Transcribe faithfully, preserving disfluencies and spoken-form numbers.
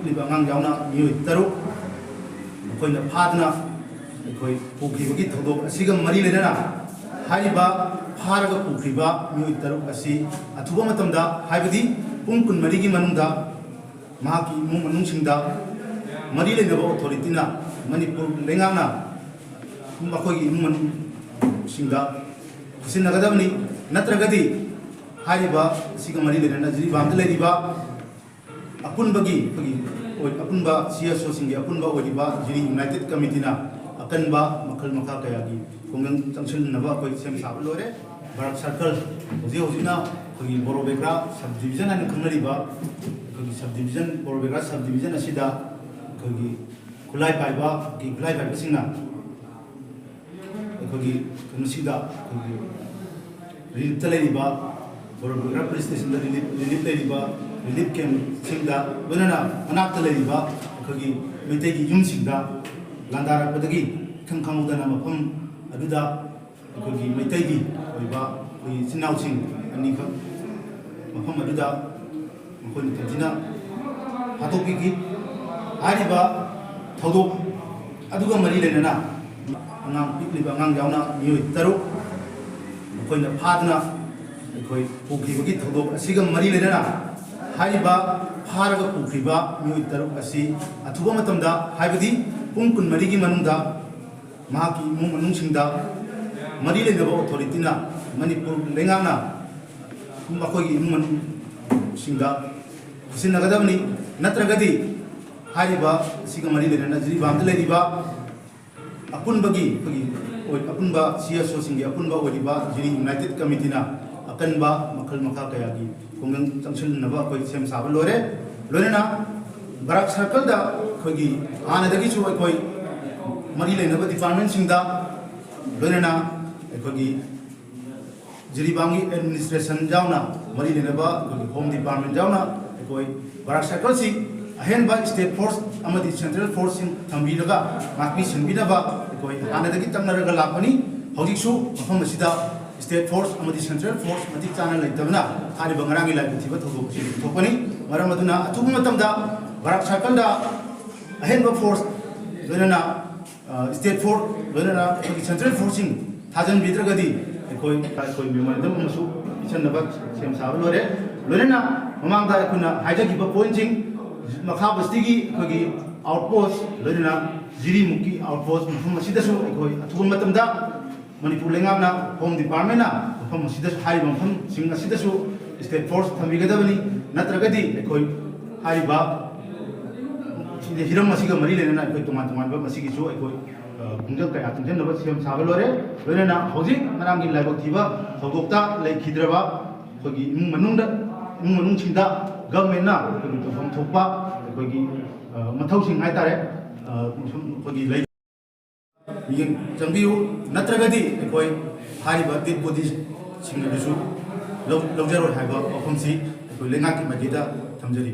ꯂꯤꯕ ꯑꯉꯥꯡ ꯌꯥꯎꯅ ꯃꯤꯑꯣꯏ ꯇꯔꯨꯛ ꯃꯈꯣꯏꯅ ꯐꯥꯗꯨꯅ ꯑꯩꯈꯣꯏ ꯄꯨꯈꯤꯕꯒꯤ ꯊꯧꯗꯣꯛ ꯑꯁꯤꯒ ꯃꯔꯤ ꯂꯩꯅꯅ ꯍꯥꯏꯔꯤꯕ ꯐꯥꯔꯒ ꯄꯨꯈ꯭ꯔꯤꯕ ꯃꯤꯑꯣꯏ ꯇꯔꯨꯛ ꯑꯁꯤ ꯑꯊꯨꯕ ꯃꯇꯝꯗ, ꯍꯥꯏꯕꯗꯤ ꯄꯨꯡ ꯀꯨꯟꯃꯔꯤꯒꯤ ꯃꯅꯨꯡꯗ ꯃꯍꯥꯛꯀꯤ ꯏꯃꯨꯡ ꯃꯅꯨꯡꯁꯤꯡꯗ ꯃꯔꯤ ꯂꯩꯅꯕ ꯑꯣꯊꯣꯔꯤꯇꯤꯅ, ꯃꯅꯤꯄꯨꯔ ꯂꯩꯉꯥꯛꯅ ꯃꯈꯣꯏꯒꯤ ꯏꯃꯨꯡ ꯃꯅꯨꯡꯁꯤꯡꯗ ꯈꯨꯠꯁꯤꯟꯅꯒꯗꯕꯅꯤ꯫ ꯅꯠꯇ꯭ꯔꯒꯗꯤ ꯍꯥꯏꯔꯤꯕ ꯑꯁꯤꯒ ꯃꯔꯤ ꯂꯩꯅꯅ ꯖꯤꯔꯤꯕꯥꯝꯗ ꯂꯩꯔꯤꯕ ꯑꯄꯨꯟꯕꯒꯤ ꯑꯩꯈꯣꯏꯒꯤ ꯑꯣꯏ-, ꯑꯄꯨꯟꯕ ꯁꯤ ꯑꯦꯁ ꯑꯣꯁꯤꯡꯒꯤ ꯑꯄꯨꯟꯕ ꯑꯣꯏꯔꯤꯕ ꯖꯤꯔꯤ ꯌꯨꯅꯥꯏꯇꯦꯠ ꯀꯃꯤꯇꯤꯅ ꯑꯀꯟꯕ ꯃꯈꯜ ꯃꯈꯥ ꯀꯌꯥꯒꯤ ꯈꯣꯡꯖꯪ ꯆꯪꯁꯤꯟꯅꯕ ꯑꯩꯈꯣꯏ ꯁꯦꯝ ꯁꯥꯕ ꯂꯣꯏꯔꯦ꯫ ꯕꯔꯥꯛ ꯁꯔꯀꯜ ꯍꯧꯖꯤꯛ ꯍꯧꯖꯤꯛꯅ ꯑꯩꯈꯣꯏꯒꯤ ꯕꯣꯔꯣꯕꯦꯒ꯭ꯔꯥ ꯁꯕ ꯗꯤꯕꯤꯖꯟ ꯍꯥꯏꯅ ꯈꯪꯅꯔꯤꯕ ꯑꯩꯈꯣꯏꯒꯤ ꯁꯕ ꯗꯤꯕꯤꯖꯟ, ꯕꯣꯔꯣꯕꯦꯒ꯭ꯔꯥ ꯁꯕ ꯗꯤꯕꯤꯖꯟ ꯑꯁꯤꯗ ꯑꯩꯈꯣꯏꯒꯤ ꯈꯨꯠꯂꯥꯏ ꯄꯥꯏꯕ, ꯈꯨꯠꯂꯥꯏ ꯄꯥꯏꯕꯁꯤꯡꯅ ꯑꯩꯈꯣꯏꯒꯤ ꯀꯩꯅꯣꯁꯤꯡꯗ, ꯑꯩꯈꯣꯏꯒꯤ ꯔꯤꯂꯤꯞꯇ ꯂꯩꯔꯤꯕ, ꯕꯣꯔꯣꯕꯦꯒ꯭ꯔꯥ ꯄꯨꯂꯤꯁ ꯁ꯭ꯇꯦꯁꯟꯗ ꯔꯤꯂꯤꯞ, ꯔꯤꯂꯤꯞ ꯂꯩꯔꯤꯕ ꯔꯤꯂꯤꯞ ꯀꯦꯝꯞꯁꯤꯡꯗ, ꯂꯣꯏꯅꯅ ꯃꯅꯥꯛꯇ ꯂꯩꯔꯤꯕ ꯑꯩꯈꯣꯏꯒꯤ ꯃꯩꯇꯩꯒꯤ ꯌꯨꯝꯁꯤꯡꯗ ꯂꯥꯟꯗꯥꯔꯛꯄꯗꯒꯤ ꯏꯈꯪ ꯈꯪꯍꯧꯗꯅ ꯃꯐꯝ ꯑꯗꯨꯗ ꯑꯩꯈꯣꯏꯒꯤ ꯃꯩꯇꯩꯒꯤ ꯑꯣꯏꯕ ꯑꯩꯈꯣꯏꯒꯤ ꯏꯆꯤꯟ ꯏꯅꯥꯎꯁꯤꯡ ꯑꯅꯤꯈꯛ ꯃꯐꯝ ꯑꯗꯨꯗ ꯃꯈꯣꯏꯅ ꯇꯟꯖꯤꯅ ꯍꯥꯠꯇꯣꯛꯄꯤꯈꯤ꯫ ꯍꯥꯏꯔꯤꯕ ꯊꯧꯗꯣꯛ ꯑꯗꯨꯒ ꯃꯔꯤ ꯂꯩꯅꯅ ꯑꯉꯥꯡ, ꯄꯤꯛꯂꯤꯕ ꯑꯉꯥꯡ ꯌꯥꯎꯅ ꯃꯤꯑꯣꯏ ꯇꯔꯨꯛ ꯃꯈꯣꯏꯅ ꯐꯥꯗꯨꯅ ꯑꯩꯈꯣꯏ ꯄꯨꯈꯤꯕꯒꯤ ꯊꯧꯗꯣꯛ ꯑꯁꯤꯒ ꯃꯔꯤ ꯂꯩꯅꯅ ꯍꯥꯏꯔꯤꯕ ꯐꯥꯔꯒ ꯄꯨꯈ꯭ꯔꯤꯕ ꯃꯤꯑꯣꯏ ꯇꯔꯨꯛ ꯑꯁꯤ ꯑꯊꯨꯕ ꯃꯇꯝꯗ, ꯍꯥꯏꯕꯗꯤ ꯄꯨꯡ ꯀꯨꯟꯃꯔꯤꯒꯤ ꯃꯅꯨꯡꯗ ꯃꯍꯥꯛꯀꯤ ꯏꯃꯨꯡ ꯃꯅꯨꯡꯁꯤꯡꯗ ꯃꯔꯤ ꯂꯩꯅꯕ ꯑꯣꯊꯣꯔꯤꯇꯤꯅ, ꯃꯅꯤꯄꯨꯔ ꯂꯩꯉꯥꯛꯅ ꯃꯈꯣꯏꯒꯤ ꯏꯃꯨꯡ ꯃꯅꯨꯡꯁꯤꯡꯗ ꯈꯨꯠꯁꯤꯟꯅꯒꯗꯕꯅꯤ꯫ ꯅꯠꯇ꯭ꯔꯒꯗꯤ ꯍꯥꯏꯔꯤꯕ ꯑꯁꯤꯒ ꯃꯔꯤ ꯂꯩꯅꯅ ꯖꯤꯔꯤꯕꯥꯝꯗ ꯂꯩꯔꯤꯕ ꯑꯄꯨꯟꯕꯒꯤ ꯑꯩꯈꯣꯏꯒꯤ ꯑꯣꯏ-, ꯑꯄꯨꯟꯕ ꯁꯤ ꯑꯦꯁ ꯑꯣꯁꯤꯡꯒꯤ ꯑꯄꯨꯟꯕ ꯑꯣꯏꯔꯤꯕ ꯖꯤꯔꯤ ꯌꯨꯅꯥꯏꯇꯦꯠ ꯀꯃꯤꯇꯤꯅ ꯑꯀꯟꯕ ꯃꯈꯜ ꯃꯈꯥ ꯀꯌꯥꯒꯤ ꯈꯣꯡꯖꯪ ꯆꯪꯁꯤꯟꯅꯕ ꯑꯩꯈꯣꯏ ꯁꯦꯝ ꯁꯥꯕ ꯂꯣꯏꯔꯦ꯫ ꯂꯣꯏꯅꯅ ꯕꯔꯥꯛ ꯁꯔꯀꯜꯗ ꯑꯩꯈꯣꯏꯒꯤ ꯍꯥꯟꯅꯗꯒꯤꯁꯨ ꯑꯩꯈꯣꯏ ꯃꯔꯤ ꯂꯩꯅꯕ ꯗꯤꯄꯥꯔꯠꯃꯦꯟꯁꯤꯡꯗ, ꯂꯣꯏꯅꯅ ꯑꯩꯈꯣꯏꯒꯤ ꯖꯤꯔꯤꯕꯥꯝꯒꯤ ꯑꯦꯗꯃꯤꯅꯤꯁꯇ꯭ꯔꯦꯁꯟ ꯌꯥꯎꯅ, ꯃꯔꯤ ꯂꯩꯅꯕ ꯑꯩꯈꯣꯏꯒꯤ ꯍꯣꯝ ꯗꯤꯄꯥꯔꯠꯃꯦꯟ ꯌꯥꯎꯅ ꯑꯩꯈꯣꯏ ꯕꯔꯥꯛ ꯁꯔꯀꯜꯁꯤ ꯑꯍꯦꯟꯕ ꯁ꯭ꯇꯦꯠ ꯐꯣꯔꯁ ꯑꯃꯗꯤ ꯁꯦꯟꯇ꯭ꯔꯦꯜ ꯐꯣꯔꯁꯁꯤꯡ ꯊꯝꯕꯤꯔꯒ ꯉꯥꯛꯄꯤ ꯁꯦꯟꯕꯤꯅꯕ ꯑꯩꯈꯣꯏ ꯍꯥꯟꯅꯗꯒꯤ ꯇꯛꯅꯔꯒ ꯂꯥꯛꯄꯅꯤ꯫ ꯍꯧꯖꯤꯛꯁꯨ ꯃꯐꯝ ꯑꯁꯤꯗ ꯁ꯭ꯇꯦꯠ ꯐꯣꯔꯁ ꯑꯃꯗꯤ ꯁꯦꯟꯇ꯭ꯔꯦꯜ ꯐꯣꯔꯁ ꯃꯇꯤꯛ ꯆꯥꯅ ꯂꯩꯇꯕꯅ ꯍꯥꯏꯔꯤꯕ ꯉꯔꯥꯡꯒꯤ ꯂꯥꯏꯕꯛ ꯊꯤꯕ ꯊꯧꯗꯣꯛ ꯑꯁꯤ ꯊꯣꯛꯄꯅꯤ꯫ ꯃꯔꯝ ꯑꯗꯨꯅ ꯑꯊꯨꯕ ꯃꯇꯝꯗ ꯕꯔꯥꯛ ꯁꯥꯔꯀꯜꯗ ꯑꯍꯦꯟꯕ ꯐꯣꯔꯁ, ꯂꯣꯏꯅꯅ ꯁ꯭ꯇꯦꯠ ꯐꯣꯔꯁ, ꯂꯣꯏꯅꯅ ꯑꯩꯈꯣꯏꯒꯤ ꯁꯦꯟꯇ꯭ꯔꯦꯜ ꯐꯣꯔꯁꯁꯤꯡ ꯊꯥꯖꯤꯟꯕꯤꯗ꯭ꯔꯒꯗꯤ ꯑꯩꯈꯣꯏ ꯑꯩꯈꯣꯏ ꯃꯦꯃꯣꯔꯦꯟꯗꯝ ꯑꯃꯁꯨ ꯄꯤꯁꯟꯅꯕ ꯁꯦꯝ ꯁꯥꯕ ꯂꯣꯏꯔꯦ꯫ ꯂꯣꯏꯅꯅ ꯃꯃꯥꯡꯗ ꯑꯩꯈꯣꯏꯅ ꯍꯥꯏꯖꯈꯤꯕ ꯄꯣꯏꯟꯁꯤꯡ, ꯃꯈꯥ ꯕꯁꯇꯤꯒꯤ ꯑꯩꯈꯣꯏꯒꯤ ꯑꯥꯎꯠꯄꯣꯁ, ꯂꯣꯏꯅꯅ ꯖꯤꯔꯤꯃꯨꯛꯀꯤ ꯑꯥꯎꯠꯄꯣꯁ ꯃꯐꯝ ꯑꯁꯤꯗꯁꯨ ꯑꯩꯈꯣꯏ ꯑꯊꯨꯕ ꯃꯇꯝꯗ ꯃꯅꯤꯄꯨꯔ ꯂꯩꯉꯥꯛꯅ, ꯍꯣꯝ ꯗꯤꯄꯥꯔꯠꯃꯦꯟꯅ ꯃꯐꯝ ꯑꯁꯤꯗꯁꯨ, ꯍꯥꯏꯔꯤꯕ ꯃꯐꯝꯁꯤꯡ ꯑꯁꯤꯗꯁꯨ ꯁ꯭ꯇꯦꯠ ꯐꯣꯔꯁ ꯊꯝꯕꯤꯒꯗꯕꯅꯤ꯫ ꯅꯠꯇ꯭ꯔꯒꯗꯤ ꯑꯩꯈꯣꯏ ꯍꯥꯏꯔꯤꯕ ꯁꯤꯗ ꯍꯤꯔꯝ ꯑꯁꯤꯒ ꯃꯔꯤ ꯂꯩꯅꯅ ꯑꯩꯈꯣꯏ ꯇꯣꯉꯥꯟ ꯇꯣꯉꯥꯟꯕ ꯃꯁꯤꯒꯤꯁꯨ ꯑꯩꯈꯣꯏ, ꯑ, ꯈꯣꯡꯖꯪ ꯀꯌꯥ ꯆꯪꯁꯤꯟꯅꯕ ꯁꯦꯝ ꯁꯥꯕ ꯂꯣꯏꯔꯦ꯫ ꯂꯣꯏꯅꯅ ꯍꯧꯖꯤꯛ ꯉꯔꯥꯡꯒꯤ ꯂꯥꯏꯕꯛ ꯊꯤꯕ ꯊꯧꯗꯣꯛꯇ ꯂꯩꯈꯤꯗ꯭ꯔꯕ ꯑꯩꯈꯣꯏꯒꯤ ꯏꯃꯨꯡ ꯃꯅꯨꯡꯗ, ꯏꯃꯨꯡ ꯃꯅꯨꯡꯁꯤꯡꯗ ꯒꯚꯔꯟꯃꯦꯟꯠꯅ ꯑꯩꯈꯣꯏꯒꯤ ꯇꯧꯐꯝ ꯊꯣꯛꯄ ꯑꯩꯈꯣꯏꯒꯤ, ꯑ, ꯃꯊꯧꯁꯤꯡ ꯍꯥꯏꯇꯥꯔꯦ, ꯑ, ꯁꯨꯝ ꯑꯩꯈꯣꯏꯒꯤ ꯂꯩ ꯃꯤꯠꯌꯦꯡ ꯆꯪꯕꯤꯌꯨ, ꯅꯠꯇ꯭ꯔꯒꯗꯤ ꯑꯩꯈꯣꯏ ꯍꯥꯏꯔꯤꯕ ꯗꯦꯗ ꯕꯣꯗꯤꯁꯤꯡ ꯑꯗꯨꯁꯨ ꯂꯧ-, ꯂꯧꯖꯔꯣꯏ ꯍꯥꯏꯕ ꯋꯥꯐꯝꯁꯤ ꯑꯩꯈꯣꯏ ꯂꯩꯉꯥꯛꯀꯤ ꯃꯥꯏꯀꯩꯗ ꯊꯝꯖꯔꯤ꯫